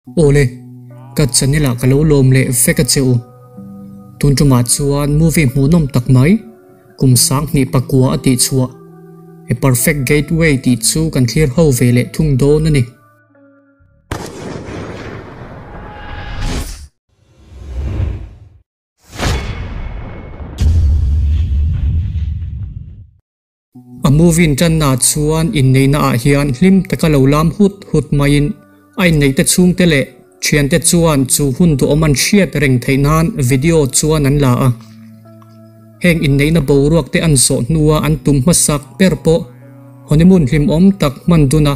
Awle, ka channel ah ka lo lawm leh vek a che u. Tun tumah chuan movie hmuhnawm tak mai, kum 2009 a tih chhuah, A Perfect Gateway tih chu kan thlir ho ve leh thung dawn a ni. A movie in tanna chuan inneihna ah hian hlim taka lo lam hut hut maiin a inneihte chhungte leh thiante chuan chu hun duhawm an hriat reng theih nan video chuan an la a. Heng inneihna boruak te an zawh hnua an tum hmasak ber pawh honeymoon hlimawm tak hman dun a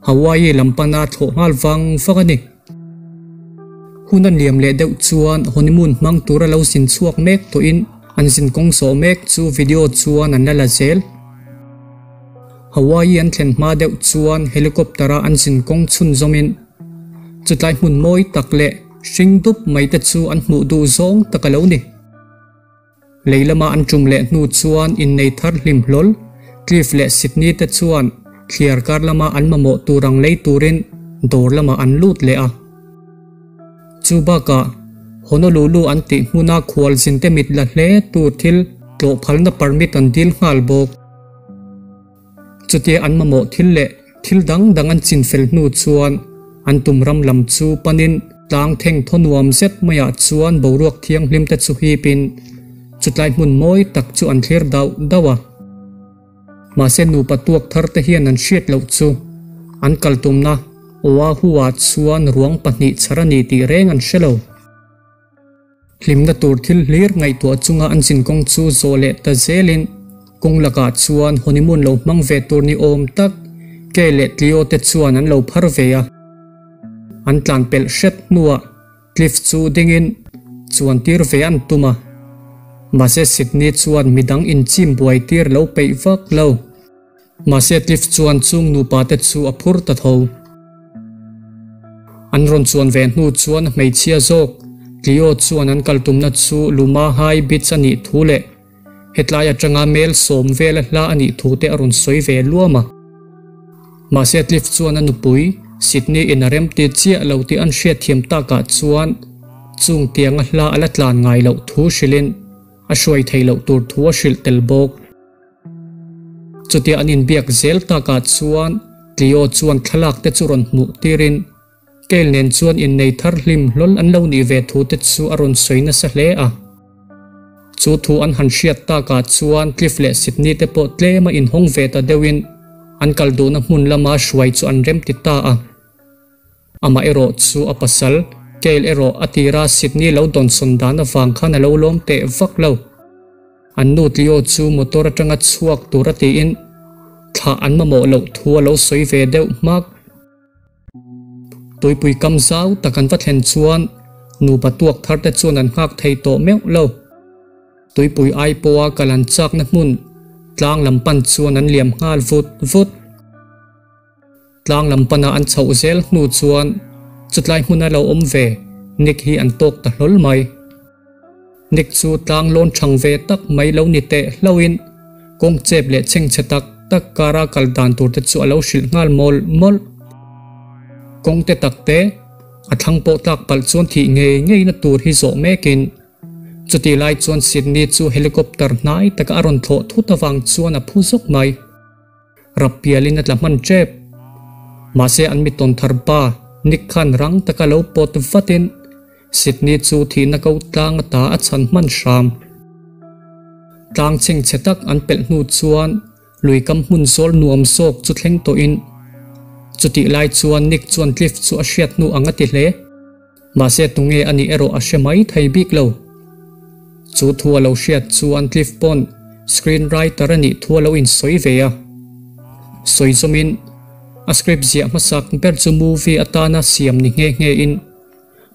Hawaii lam pana thlawh nghal vang vang a ni. Hun a liam leh deuh chuan honeymoon hmang tura lo zin chhuak mek tawhin an zin kawng zawh mek chu video chuan an la la zel. Hawaii an thlen hma deuh chuan helicopter a an zin kawng chhunzawmin chutlai hmun mawi tak leh hring dup mai te chu an hmuh duh zawng tak a lo ni. Lei lama an tum leh hnu chuan innei thar hlim hlawl, Cliff leh Sydney te chuan thliar kar lama an mamawh tur ang lei turin dawr lamah an lut leh a. Chu bakah Honolulu an tih hmuna khualzinte mit la hle tur thil tlawh phalna permit an dil nghal bawk. Chutia an mamawh thil leh thil dang dang an chin fel hnu chuan an tum ram lam chu panin tlang theng thaw nuam zet maiah chuan boruak thianghlim te chu hipin chutlai hmun mawi tak chu an thlir dauh dauh a. Mahse nupa tuak thar te hian an hriat loh chu an kal tumna Oahu-ah chuan ruang pahnih chhar a ni tih reng an hre lo. Hlimna tur thil hlir ngaihtuah chunga an zin kawng chu zawh leh ta zelin kawng lakah chuan honeymoon lo hmang ve tur ni awm tak Kay leh Cleo te chuan an lo phar ve a. An tlan pelh hret hnuah Cliff chu dingin chuan tir ve an tum a. Mahse Sydney chuan midang inchim buai tir lo peih vak lo. Mahse Cliff chuan chung nupa te chu a phur ta tho. An rawn chuan ve hnu chuan hmeichhia zawk Cleo chuan an kal tumna chu Luma High Beach a nih thu leh hetlai atanga mel sawm vela hla a nih thu te a rawn sawi ve luam a. Mahse Cliff chuan a nupui Sydney in a remti chiah lo tih an hriatthiam takah chuan chung tianga hla a la tlan ngai loh thu hrilhin a hruai theih loh tur thu a hrilh tel bawk. Chutia an inbiak zel takah chuan Cleo chuan thlalak te chu rawn hmuh tirin Kale nen chuan innei thar hlim hlawl an lo nih ve thu te chu a rawn sawi nasa hle a. Chu thu an han hriat takah chuan Cliff leh Sydney te pawh tlema inhawng ve ta deuhin an kal duhna hmun lama hruai chu an remti ta a. Amah erawh chu a pasal, Kale erawh a tira Sydney lo dawnsawn dan avang khan a lo lawm teh vak lo. An nu Cleo chu motor atanga chhuak tur a tiin thlah an mamawh loh thu a lo sawi ve deuh hmak. Tuipui kam zau tak an va thlen chuan nupa tuak thar te chuan an nghak thei tawh meuh lo. Tuipui ai pawha kal an chakna hmun tlang lam pan chuan an liam nghal vut vut. Tlang lam pana an chhoh zel hnu chuan chutlai hmuna lo awm ve Nick hi an tawk ta hlawl mai. Nick chu tlang lawn thang ve tak mai lo ni teh hlauhin kawng chep leh chhengchhe tak tak kara kal dan tur te chu a lo hrilh nghal mawlh mawlh. Kawng te tak te a thlang pawh tlak palh chuan thih ngei ngei na tur hi zawh mekin chutih lai chuan Sydney chu helicopter hnai taka a rawn thlawh thut avang chuan a phu zawk mai. Rap pialin a tla hman tep. Mahse an mi tawn thar pa Nick khan rang taka lo pawt vatin Sydney chu thihna ko tlang ata a chhan hman hram. Tlang chhengchhe tak an pelh hnu chuan lui kam hmun zawl nuam zawk chu thleng tawhin chutih lai chuan Nick chuan Cliff chu a hriat hnu ang a ti hle. Mahse tunge a nih erawh a hre mai thei bik lo. Chu thu a lo hriat chuan Cliff pawn screen writer a nih thu a lo insawi ve a. Sawi zawmin a script ziah hmasak ber chu movie atana siam ni nghe nghe in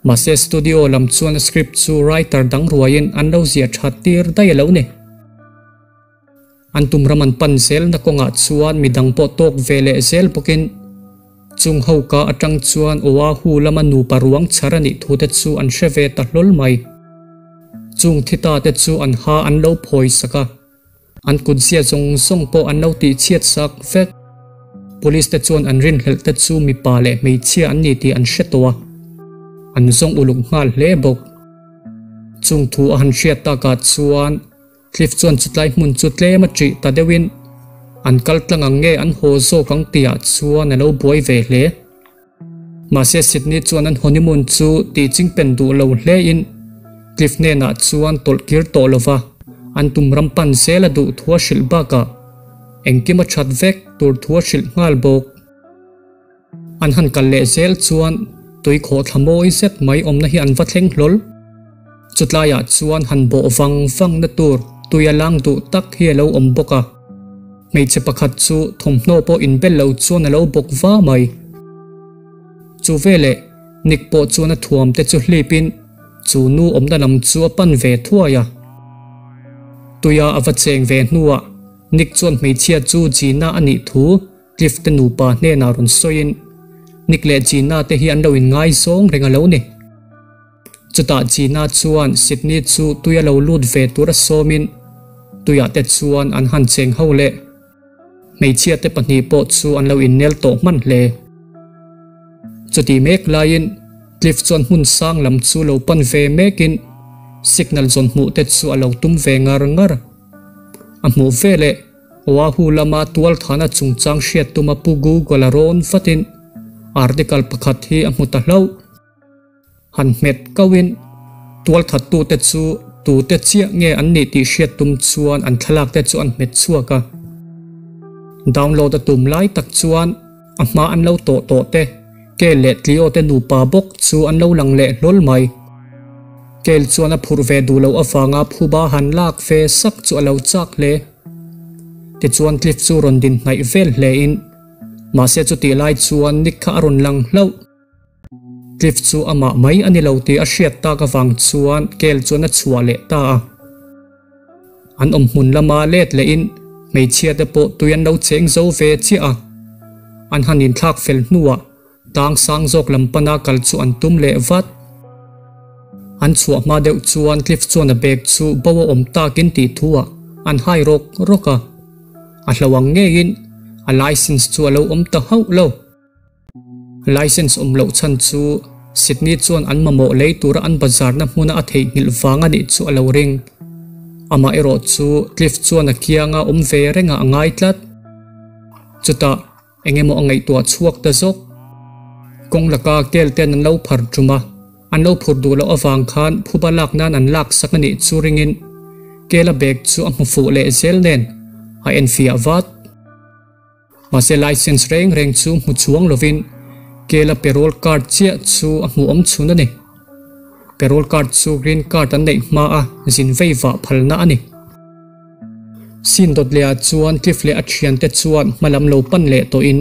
mahse studio lam chuan a script chu writer dang ruaiin an lo ziah that tir daih a lo ni. An tum ram an pan zelna kawngah chuan midang pawh tawk ve leh zel bawkin chung ho ka atang chuan Oahu lama nupa ruang chhar a nih thu te chu an hre ve ta hlawl mai. Chung thi ta te chu an ha an lo phawi sak a, an kut zia zawng zawng pawh an lo tih chhiat sak vek. Police te chuan an rinhlelh te chu mipa leh hmeichhia an ni tih an hre tawh a. An zawng uluk nghal hle bawk. Chung thu a han hriat takah chuan Cliff chuan chutlai hmun chu tlem a ṭih ta deuhin an kal tlang ang nge an haw zawk ang tihah chuan a lo buai ve hle. Mahse Sydney chuan an honeymoon chu tih chingpen duh lo hlein Cliff hnenah chuan tawlh kir tawh lova an tum ram pan zel a duh thu a hrilh bakah engkim a that vek tur thu a hrilh nghal bawk. An han kal leh zel chuan tui khawhthla mawi zet mai awmna hi an va thleng hlawl. Chutlaiah chuan han bawh vang vang na tur tui a lang duh tak hi a lo awm bawk a. Hmeichhe pakhat chu thawmhnaw pawh inbel lo chuan a lo bawk va mai. Chu veleh Nick pawh chuan a thuam te chu hlipin chu nu awmna lam chu a pan ve thuai a. Tuia a va cheng ve hnuah Nick chuan hmeichhia chu Gina a nih thu Cliff te nupa hnenah rawn sawiin Nick leh Gina te hi an lo inngaizawng reng a lo ni. Chutah Gina chuan Sydney chu tui a lo lut ve tur a sawmin tuiah te chuan an han cheng ho leh. Hmeichhia te pahnih pawh chu an lo innel tawh hman hle. Chutih mek laiin Cliff chuan hmun sang lam chu lo pan ve mekin signal zawn hmuh te chu a lo tum ve ngar ngar. A hmuh veleh Oahu lama tualthana chungchang hriat tuma Pu Google a rawn vatin article pakhat hi a hmu ta hlauh. Han hmet kauhin tualthattute chu tute chiah nge an nih tih hriat tum chuan an thlalak te chu an hmet chhuak a. Download a tum lai tak chuan a hma an lo tawh tawh te Kel leh Tlio te nupa bawk chu an lo lang leh hlawl mai. Kel chuan a phurh ve duh loh avanga phuba han lak ve sak chu a lo chak hle. Tichuan Cliff chu rawn din hnaih vel hlein mahse chutih lai chuan Nick kha a rawn lang hlauh. Cliff chu amah mai a ni lo tih a hriat tak avang chuan Kel chuan a chhuah leh ta a. An awm hmun lama let lehin hmeichhia te pawh tui an lo cheng zo ve chiah a. An han inthlak fel hnuah tang sang zawk lam pana kal chu an tum leh vat. An chhuah hma deuh chuan Cliff chuan a bag chu bo a awm takin tih thuah an hai rawk rawk a. A hlo ang ngeiin a license chu a lo awm ta hauh lo. License awm loh chhan chu Sydney chuan an mamawh lei tura an bazarna hmuna a theihnghilh vang a nih chu a lo ring. Amah erawh chu Cliff chuan a kianga awm ve rengah a ngai tlat. Chutah eng emaw a ngaihtuah chhuak ta zawk. Kawng laka kel ten an lo phar tum a, an lo phur duh loh avang khan phuba lak nan an lak sak a nih chu ringin Kela bag chu a hmu fuh leh zel nen a enfiah vat. Mahse license reng reng chu hmu chuang lovin Kela parole card chiah chu a hmuh awm chhun a ni. Parole card chu green card an neih hma a zin vei vah phalna a ni. Scene dawt leh ah chuan Cliff leh a thiante chuan hma lam lo pan leh tawhin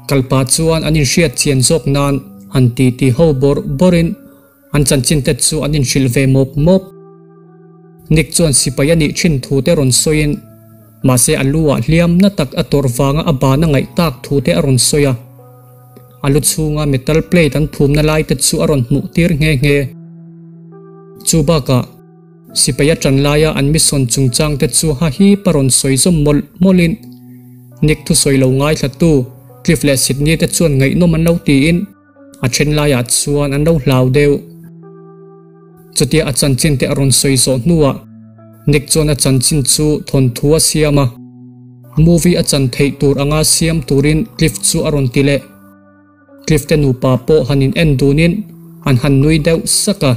kalpa chuan an inhriat chian zawk nan han ti ti ho bawrh bawrhin An chanchin te chu an inhrilh ve mawp mawp. Nick chuan sipai a nih thin thu te rawn sawiin, mahse a lu ah hliam na tak a tawrh vanga a ban a ngaih tak thu te a rawn sawi a. A lu chhunga metal plate an phumna lai te chu a rawn hmuh tir nghe nghe. Chu bakah, sipai a tan laia an mission chungchang te chu ha hip a rawn sawi zawm mawlh mawlhin, Nick thusawi lo ngaithlatu Cliff leh Sydney te chuan ngaihnawm an lo tiin, A then laiah chuan an lo hlau deuh. Chutia a chanchin te a rawn sawi zawh hnuah Nick chuan a chanchin chu thawnthu a siam a. Movie a chan theih tur anga siam turin Cliff chu a rawn ti leh. Cliff te nupa pawh han in en dunin an han nui deuh sak a.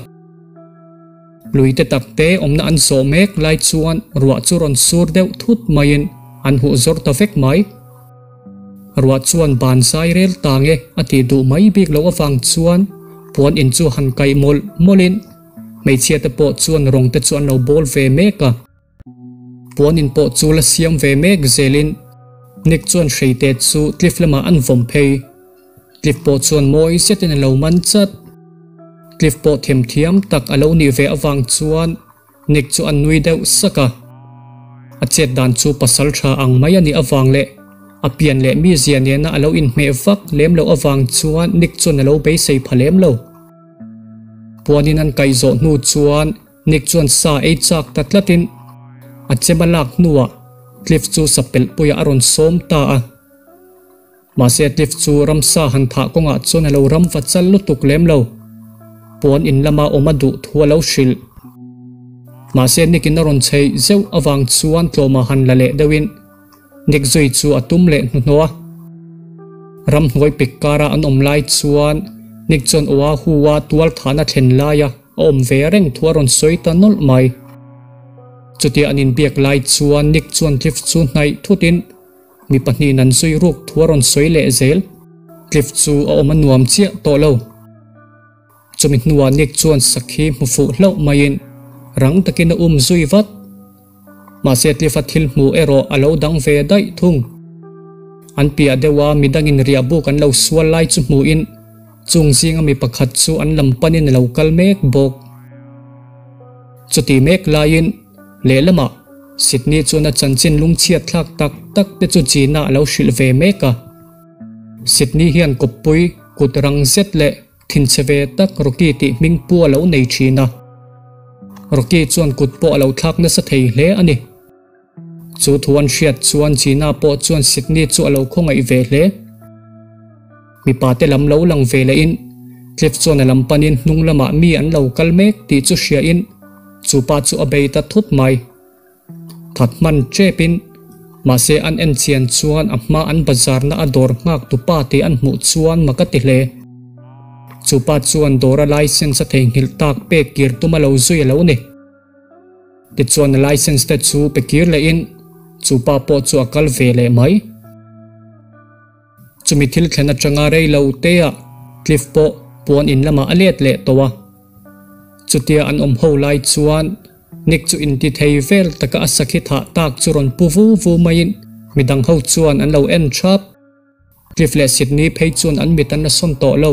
Lui te tak te awmna an zawh mek lai chuan ruah chu rawn sur deuh thut maiin an huh zawr ta vek mai. Ruah chuan ban zai rel ta nge a tih duh mai bik loh avang chuan puan in chu han kaih mawlh mawlhin hmeichhia te pawh chuan rawng te chu an lo bawl ve mek a. Puan in pawh chu la siam ve mek zelin Nick chuan hreite chu cliff lamah an vawm phei. Cliff pawh chuan mawi zetin a lo man chat. Cliff pawh themthiam tak a lo nih ve avang chuan Nick chu a nui deuh sak a, a chet dan chu pasal tha ang mai a nih avang leh a pian leh mizia nena a lo inhmeh vak lem loh avang chuan Nick chuan a lo beisei pha lem lo. Puanin an kaih zawh hnu chuan Nick chuan sa ei chak ta tlatin a chem a lak hnuah Cliff chu sa pelhpuiah a rawn sawm ta a. Mahse Cliff chu ramsa han thah kawngah chuan a lo ram va chal lutuk lem lo. Puan in lama awm a duh thu a lo hrilh. Mahse Nick in a rawn chheih zeuh avang chuan tlawmah han la leh deuhin Nick zui chu a tum leh hnuhnawh a. Ramhnuai pik kara an awm lai chuan Nick chuan Oahu a tual thahna thlen laia a awm ve reng thu a rawn sawi ta nawlh mai. Chutia an inbiak lai chuan Nick chuan Cliff chu hnaih thutin Mi pahnihin an zui ruk thu a rawn sawi leh zel. Cliff chu a awm a nuam chiah tawh lo. Chumi hnuah Nick chuan sakhi hmu fuh hlauh maiin rang takin a um zui vat. Mahse Cliff-a thil hmuh erawh a lo dang ve daih thung. An piah deuha midangin riah buk an lo sual lai chu hmuhin chung zinga mi pakhat chu an lam panin a lo kal mek bawk. Chuti mek laiin lehlamah Sydney chuan a chanchin lungchhiat thlak tak tak te chu Gina a lo hrilh ve mek a. Sydney hian kawppui kut rang zet leh thinchhe ve tak Rocky tih hming pu a lo nei thin a. Rocky chuan kut pawh a lo thlak nasa thei hle a ni. Chu thu an hriat chuan Gina pawh chuan Sydney chu a lo khawngaih ve hle. Mipa te lam lo lang ve lehin Cliff chuan a lam panin hnung lamah mi an lo kal mek tih chu hriain chu pa chu a bei ta thut mai. That hman tepin mahse an en chian chuan a hma an bazarna a dawr nghak tu pa tih an hmuh chuan mak a ti hle. Chu pa chuan dawra license a theihnghilh tak pek kir tum a lo zui a lo ni. Tichuan a license te chu pe kir lehin chu pa pawh chu a kal ve leh mai. Chumi thil thlen atanga rei lo teah Cliff pawh puan in lamah a let leh tawh a. Chutia an awm ho lai chuan Nick chu inti thei vel taka a sakhi thah tak chu rawn pu vu vu maiin midang ho chuan an lo en thap. Cliff leh Sydney phei chuan an mit an la sawn tawh lo.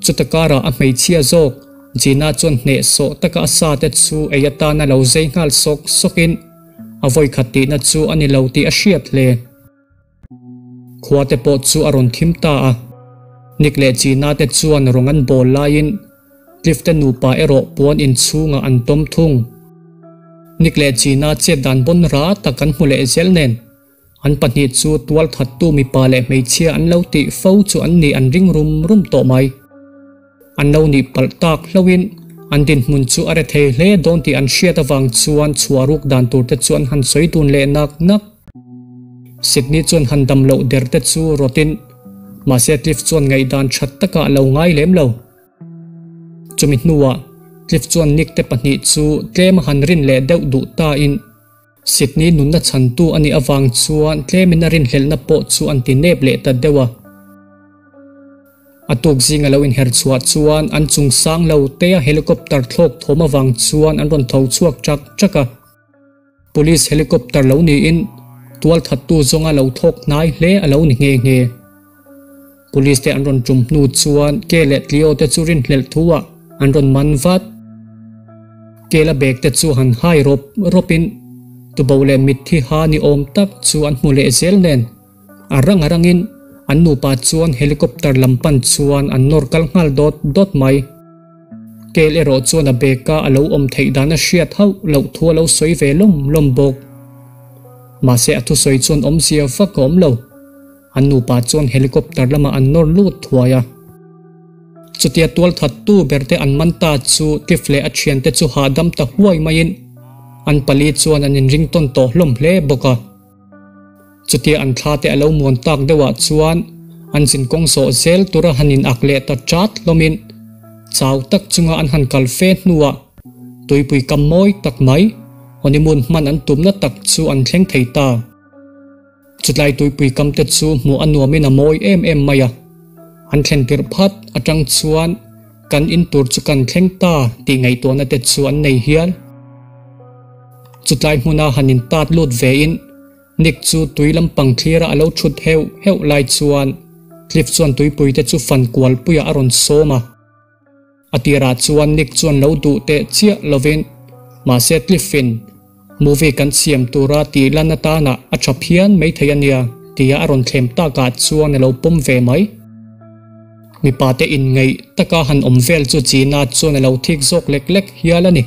Chuta karah a hmeichhia zawk Gina chuan hnehsawh taka a sa te chu ei atana lo zei nghal sawk sawkin a vawikhat tihna chu a ni lo tih a hriat hle. Khua te pawh chu a rawn thim ta a, Nick leh Gina te chuan rawng an bawl laiin Cliff te nupa erawh puan inchhungah an tawm thung. Nick leh Gina chet dan bawn ra tak an hmu leh zel nen an pahnih chu tual thattu mipa leh hmeichhia an lo tih fo chu an nih an ring rum rum tawh mai. An lo nih palh tak hlauhin an dinhmun chu a re thei hle dawn tih an hriat avang chuan chhuah ruk dan tur te chu an han sawi dun leh nak nak. Sydney chuan han dam loh der te chu rawtin mahse Cliff chuan ngaihdan that takah a lo ngai lem lo. Chumi hnuah Cliff chuan Nick te pahnih chu tlem a han rin leh deuh duh tain Sydney nunna chhantu a nih avang chuan tlemin a rinhlelhna pawh chu an ti nep leh ta deuh a. A tuk zing a lo inher chhuah chuan an chung sang lo tea helicopter thlawk thawm avang chuan an rawn tho chhuak chak chak a. Police helicopter lo niin tualthattu zawnga lo thlawk hnai hle a lo ni nghe nghe. Police te an rawn tum hnu chuan Ke leh Tlio te chu rinhlelh thu ah an rawn man vat. Kela bag te chu han hai rawp rawp in tubo leh mitthi ha ni awm tak chu an hmu leh zel nen a rang a rang in an nupa chuan helicopter lam pan chuan an nawr kal nghal dawt dawt mai. Kel erawh chuan a bag a a lo awm theih dan a hriat hauh loh thu a lo sawi ve lawm lawm bawk. Mahse a thusawi chuan awmzia vak a awm lo. An nupa chuan helicopter lamah an nawr lut thuai a. Chutia tualthattu berte an man ta chu Cliff leh a thiante chu hahdam ta huai maiin an pali chuan an inring tawn tawh hlawm hle bawk a. Chutia an thla te a lo muan tak deuhah chuan an zinkawng zawh zel tura han in ak leh ta chat hlawmin chau tak chunga an han kal fe hnuah tuipui kam mawi tak mai honeymoon hman an tumna tak chu an thleng thei ta. Chutlai tuipui kam te chu hmuh a nuamin a mawi em em mai a, an thlen tirh phat atang chuan kan in tur chu kan thleng ta tih ngaihtuahna te chu an nei hial. Chutlai hmuna han in tat lut ve in Nick chu tui lampang thlira a lo thut heuh heuh lai chuan Cliff chuan tuipui te chu fan kual puiah a rawn sawm a. A tirah chuan Nick chuan lo duh teh chiah lovin mahse Cliff-in movie kan siam tura tih lan atana a tha phian mai thei a nia tia a rawn thlem takah chuan a lo pawm ve mai. Mipa te inngeih taka han awm vel chu Gina chuan a lo thik zawk lek lek hial a ni.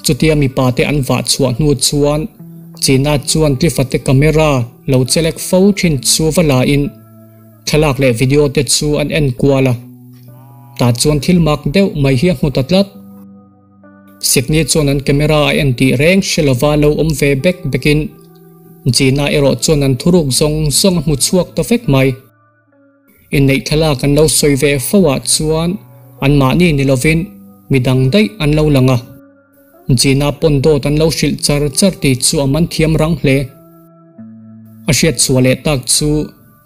Chutia mipa te an vah chhuah hnu chuan Gina chuan Cliff-a te camera lo chelek fo thin chu va la in thlalak leh video te chu an en kual a. Tah chuan thil mak deuh mai hi a hmu ta tlat. Sydney chuan an camera a en tih reng hre lova lo awm ve bek bekin Gina erawh chuan an thuruk zawng zawng a hmu chhuak ta vek mai. Inneih thlalak an lo sawi ve fo ah chuan anmahni ni lovin midang daih an lo lang a. Gina pawn dawt an lo hrilh char char tih chu a man thiam rang hle. A hriat chhuah leh tak chu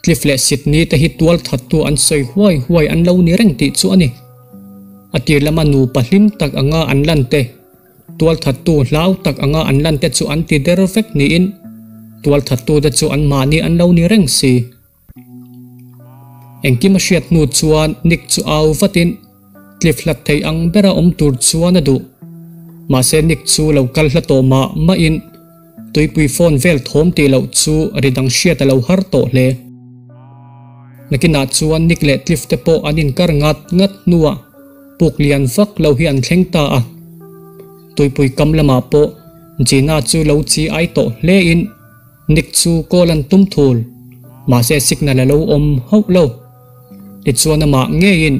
Cliff leh Sydney te hi tual thattu an sawi huai huai an lo ni reng tih chu a ni. A tir lama nupa hlim tak anga an lan te, tual thattu hlau tak anga an lan te chu an ti der vek niin tual thattu te chu anmahni an lo ni reng si. Engkim a hriat hnu chuan Nick chu au vatin Cliff hlat thei ang bera awm tur chuan a duh. Mahse Nick chu lo kal hla tawh mah mahin tuipui phone vel thawm tih loh chu ri dang hriat a lo har tawh hle. Nakinah chuan Nick leh Cliff te pawh an inkar ngat ngat hnuah puk lian vak lo hi an thleng ta a. Tuipui kam lamah pawh Gina chu lo chi ai tawh hlein Nick chu call an tum thul, mahse signal a lo awm hauh lo. Tichuan amah ngeiin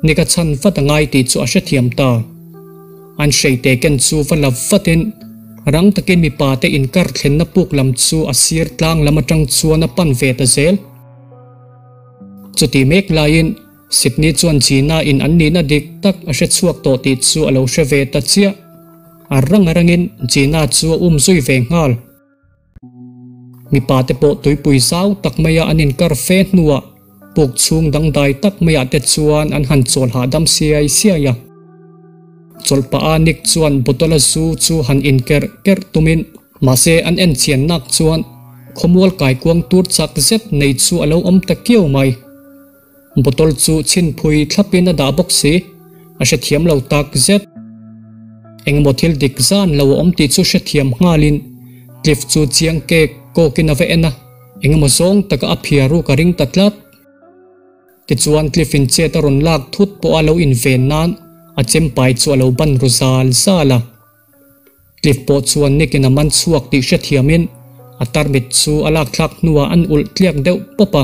Nick a chhan vat a ngai tih chu a hrethiam ta. An hreite ken chu va la vatin rang takin mipa te inkar thlenna puk lam chu a sir tlang lam atang chuan a pan ve ta zel. Chutih mek laiin Sydney chuan Gina in an nihna dik tak a hre chhuak tawh tih chu a lo hre ve ta chiah. A rang a rangin Gina chu a um zui ve nghal. Mipa te pawh tuipui zau tak maia an inkar fe hnuah puk chhung dangdai tak maiah te chuan an han chawl hahdam siai siai a. Chawlh pah a Nick chuan bottle a zu chu han inkerh kerh tumin mahse an en chian nak chuan khawmual kaikuang tur chak zet nei chu a lo awm ta kiau mai. Bottle chu chhinphui thlapin a dah bawk si, a hrethiam lo tak zet. Engemaw thil dik zan lo a awm tih chu hrethiam nghalin Cliff chu chiang kek kawkin a va en a, engemaw zawng taka a phiar ruk a ring ta tlat. Tichuan Cliff in chet a rawn lak thut pawh a lo inven nan a chempai chu a lo ban ru zal zal a. Cliff pawh chuan Nick in a man chhuak tih hrethiamin a tarmit chu a lak thlak hnuah an ulh tliak deuh pawp a.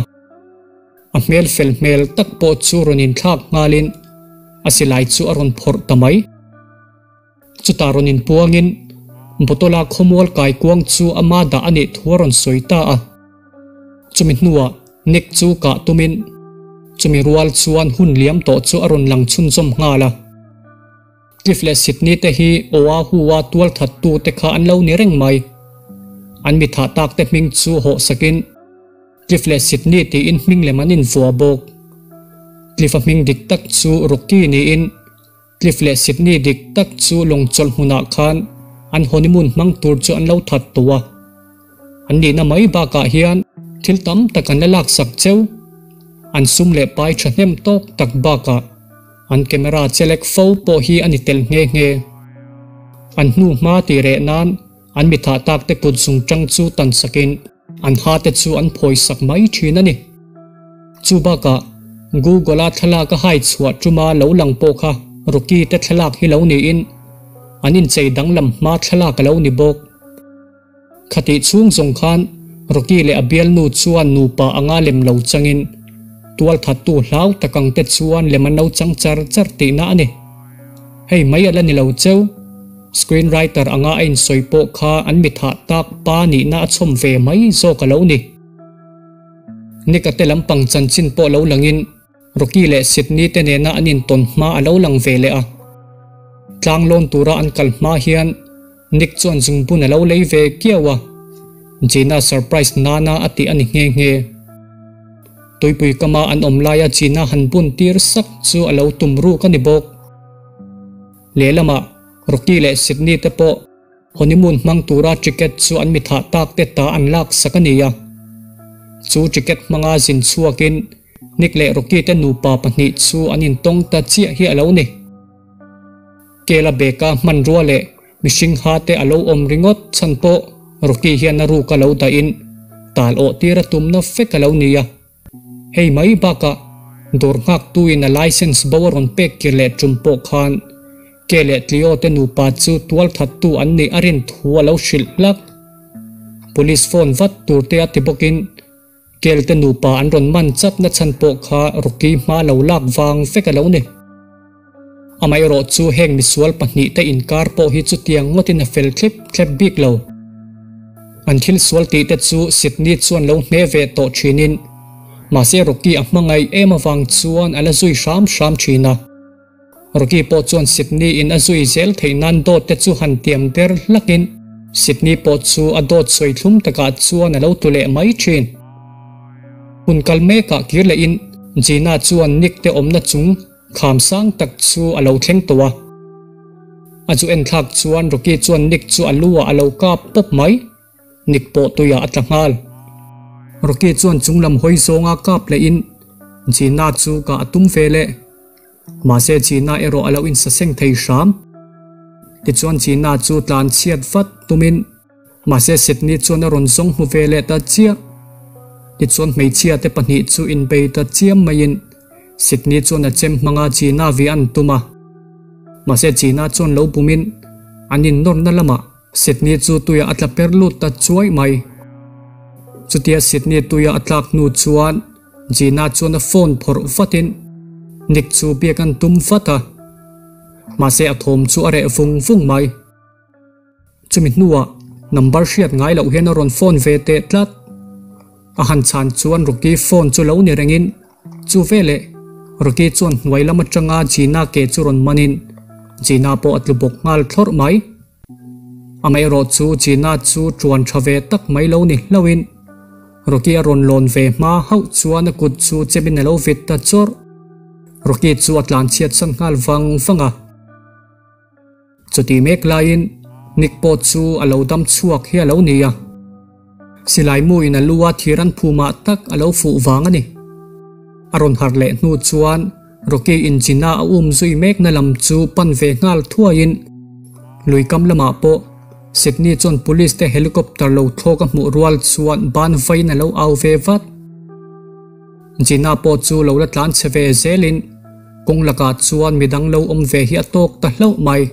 A hmel fel hmel tak pawh chu rawn inthlak nghalin a silai chu a rawn phawrh ta mai. Chutah rawn inpuangin bottle-a khawmual kaikuang chu ama dah a nih thu a rawn sawi ta a. Chumi hnuah Nick chu kah tumin chumi rual chuan hun liam tawh chu a rawn lang chhunzawm nghal a. Cliff leh Sydney te hi Oahu-a tualthattu te kha an lo ni reng mai. An mi thah tak te hming chu hawh sakin Cliff leh Sydney tiin hming lem an invuah bawk. Cliff-a hming dik tak chu Rocky niin Cliff leh Sydney dik tak chu lawng chawlh hmunah khan an honeymoon hmang tur chu an lo that tawh a. An nihna mai bakah hian thil tam tak an la laksak cheu. An sum leh pai thahnem tawk tak bakah an camera chelek fo pawh hi a ni tel nghe nghe. An hnu hma tih reh nan an mi thah tak te kut zung tang chu tan sakin an ha te chu an phawi sak mai thin a ni. Chu bakah Google-a thlalak a hai chhuah tuma lo lang pawh kha Rocky te thlalak hi lo niin an inchei danglam hma thlalak a lo ni bawk. Khatih chhung zawng khan Rocky leh a bialnu chuan nupa anga lem lo changin tualthattu hlau tak ang te chuan lem an lo chang char char tihna a ni. Hei mai a la ni lo cheu. Screen writer anga a insawi pawh kha an mi thah tak pa nihna a chhawm ve mai zawk a lo ni. Nick-a te lampang chanchin pawh lo langin Rocky leh Sydney te nena an intawn hma a lo lang ve leh a. Tlang lawn tura an kal hma hian Nick chuan zungbun a lo lei ve kiau a, Gina surprise nana a tih a ni nghe nghe. Tuipui kama an awm laia Gina han bun tir sak chu a lo tum ruk a ni bawk. Lehlamah Rocky leh Sydney te pawh Honeymoon hmang tura ticket chu an mi thah tak te ta an lak sak a ni a. Chu ticket hmanga zin chhuakin Nick leh Rocky te nupa pahnih chu an intawng ta chiah hi a lo ni. Kela beka hmanrua leh mihring ha te a lo awm ringawt chhan pawh Rocky hian a ruk a lo dahin tal awh tir a tumna fek a lo ni a. Hei mai bakah dawr nghaktuin a license bo a rawn pek kir leh tum pawh khan Ke leh Tlio te nupa chu tualthattu an nih a rin thu a lo hrilh hlak. Police phone vat tur te a ti bawkin Kel te nupa an rawn man chat na chhan pawh kha Rocky hma lo lak vang vek a lo ni. Amaherawhchu heng misual pahnihte inkar pawh hi chutiang ngawtin a fel thlep thlep bik lo. An thil sual tihte chu Sydney chuan lo hne ve tawh thinin, mahse Rocky a hmangaih em avang chuan a la zui hram hram thin a. Rocky pawh chuan Sydney in a zui zel theih nan dawt te chu han tiam der hlakin Sydney pawh chu a dawt sawi thlum takah chuan a lo tlu leh mai thin. Hun kal mekah kir lehin Gina chuan Nick te awmna chung kham sang tak chu a lo thleng tawh a. A zu en thlak chuan Rocky chuan Nick chu a lu ah a lo kap pawp mai. Nick pawh tuiah a tla nghal. Rocky chuan chunglam hawi zawnga kap lehin Gina chu kah a tum ve leh. Mahse Gina erawh a lo insaseng thei hram. Tichuan Gina chu tlan chhiat vat tumin mahse Sydney chuan a rawn zawng hmu ve leh ta chiah. Tichuan hmeichhia te pahnih chu inbei ta chiam maiin Sydney chuan a chem hmanga Gina vi an tum a. Mahse Gina chuan lo bumin an innawrna lamah Sydney chu tuiah a tla per lut ta chuai mai. Chutia Sydney tuia a tlak hnu chuan Gina chuan a phone phawrh vatin Nick chu biak an tum vat a. Mahse a thawm chu a reh vung vung mai. Chumi hnuah number hriat ngai loh hian a rawn phone ve teh tlat. A han chhan chuan Rocky phone chu lo ni rengin chu veleh Rocky chuan hnuai lam atanga Gina ke chu rawn manin Gina pawh a tlu bawk nghal thlawrh mai. Amaherawhchu Gina chu tuan tha ve tak mai lo ni hlauhin Rocky a rawn lawn ve hma hauh chuan a kut chu chemin a lo vit ta chawrh. Rocky chu a tlanchhiat san nghal vang vang a. Chutih mek laiin Nick pawh chu a lo dam chhuak hi a lo ni a. Silai muin a lu a thir an phumah tak a lo fuh vang a ni. A rawn harh leh hnu chuan Rocky in Gina a um zui mekna lam chu pan ve nghal thuaiin lui kam lamah pawh Sydney chuan police te helicopter lo thlawk a hmuh rual chuan ban vaiin a lo au ve vat. Gina pawh chu lo la tlan chhe ve zelin kawng lakah chuan midang lo awm ve hi a tawk ta hlauh mai.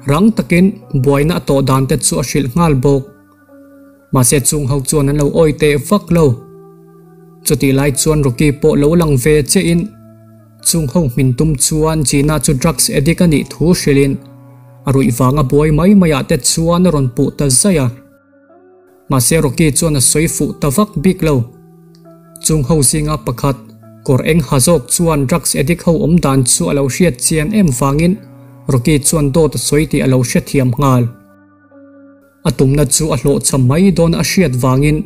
Rang takin buaina a tawh dan te chu a hrilh nghal bawk. Mahse chung ho chuan an lo awi teh vak lo. Chutih lai chuan Rocky pawh lo lang ve chiahin chung ho hmin tum chuan Gina chu drugs addict a nih thu hrilhin a ruih vanga buai mai maiah te chuan a rawn puh ta zaih a. Mahse Rocky chuan a sawi fuh ta vak bik lo. Chung ho zinga pakhat kawr eng ha zawk chuan drugs addict ho awm dan chu a lo hriat chian em vangin Rocky chuan dawt a sawi tih a lo hrethiam nghal. A tumna chu a hlawhchham mai dawn a hriat vangin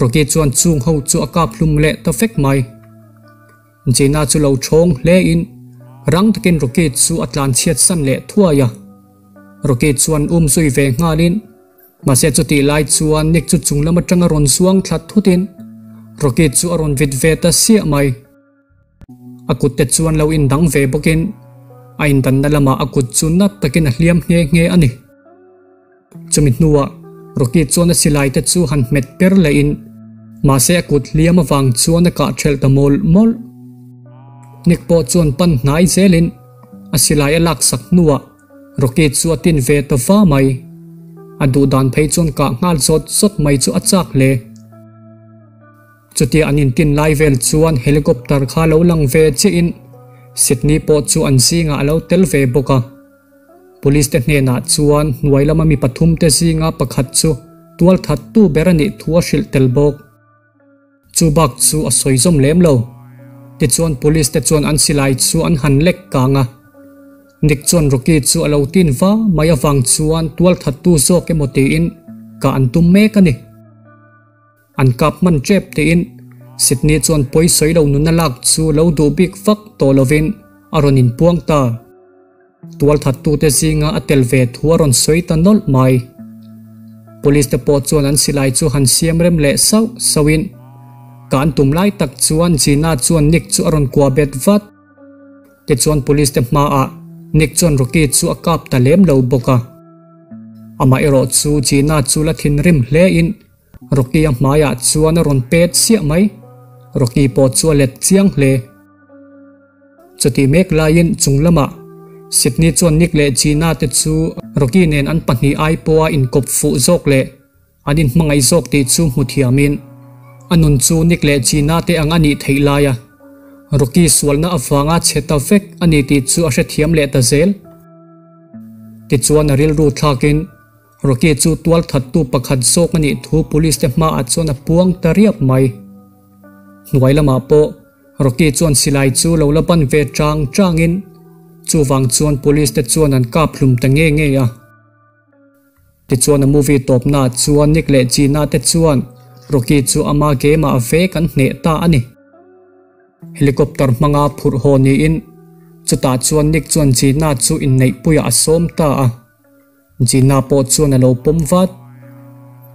Rocky chuan chung ho chu a kap hlum leh ta vek mai. Gina chu lo thawng hle in rang takin Rocky chu a tlanchhiat san leh thuai a. Rocky chuan um zui ve nghalin mahse chutih lai chuan Nick chu chung lam atanga rawn zuang thla thutin Rocky chu a rawn vit ve ta siah mai. A kut te chuan lo indang ve bawkin a indanna lamah a kut chu nat takin a hliam nghe nghe a ni. Chumi hnuah Rocky chuan a silai te chu han hmet per lehin mahse a kut hliam avang chuan a kah thelh ta mawlh mawlh. Nick pawh chuan pan hnai zelin a silai a laksak hnuah Rocky chu a tin ve ta va mai. A duhdan phei chuan kah nghal zawt zawt mai chu a chak hle. Chutia an intin lai vel chuan helicopter kha lo lang ve chiahin Sydney pawh chu an zingah a lo tel ve bawk a. Police te hnenah chuan hnuai lama mi pathum te zinga pakhat chu tual thattu ber a nih thu a hrilh tel bawk. Chu bak chu a sawi zawm lem lo. Tichuan police te chuan an silai chu an han lek kang a. Nick chuan Rocky chu a lo tin va mai avang chuan tual thattu zawk emaw tiin kah an tum mek a ni. An kap hman tep tiin Sydney chuan pawi sawi lo nuna lak chu lo duh bik vak tawh lovin a rawn inpuang ta. Tualthattute zinga a tel ve thu a rawn sawi ta nawlh mai. Police te pawh chuan an silai chu han siam rem leh sauh sauhin ka an tum lai tak chuan Gina chuan Nick chu a rawn kuah bet vat. Tichuan police te hmaah Nick chuan Rocky chu a kap ta lem lo bawk a. Amaherawh chu Gina chu la thinrim hlein Rocky a hmaiah chuan a rawn pet siah mai. Rocky pawh chu a let chiang hle. Chutih mek laiin chung lamah Sydney chuan Nick leh Gina te chu Rocky nen an pahnih ai pawha inkawp fuh zawk leh an inhmangaih zawk tih chu hmu thiamin a nun chu Nick leh Gina te ang a nih theih laia. Rocky sualna avanga chhe ta vek a ni tih chu a hrethiam leh ta zel. Tichuan a rilru thlakin Rocky chu tualthattu pakhat zawk a nih thu police te hmaah chuan a puang ta riap mai. Hnuai lamah pawh Rocky chuan silai chu lo la ban ve chang changin chuvang chuan police te chuan an kap hlum ta nge nge a. Tichuan a movie tawpna ah chuan Nick leh Gina te chuan Rocky chu ama game ah vek an hneh ta a ni. Helicopter hmanga phurh haw niin chutah chuan Nick chuan Gina chu inneihpuiah a sawm ta a. Gina pawh chuan a lo pawm vat.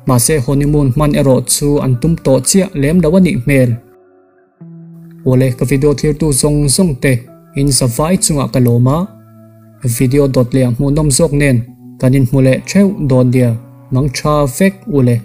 Mahse honeymoon hman erawh chu an tum tawh chiah lem lo a nih hmel. Awle ka video thlirtu zawng zawng te in za vai chungah ka lawm a, video dawt leh a hmuhnawm zawk nen kan inhmu leh theuh dawn nia, mang tha vek ule.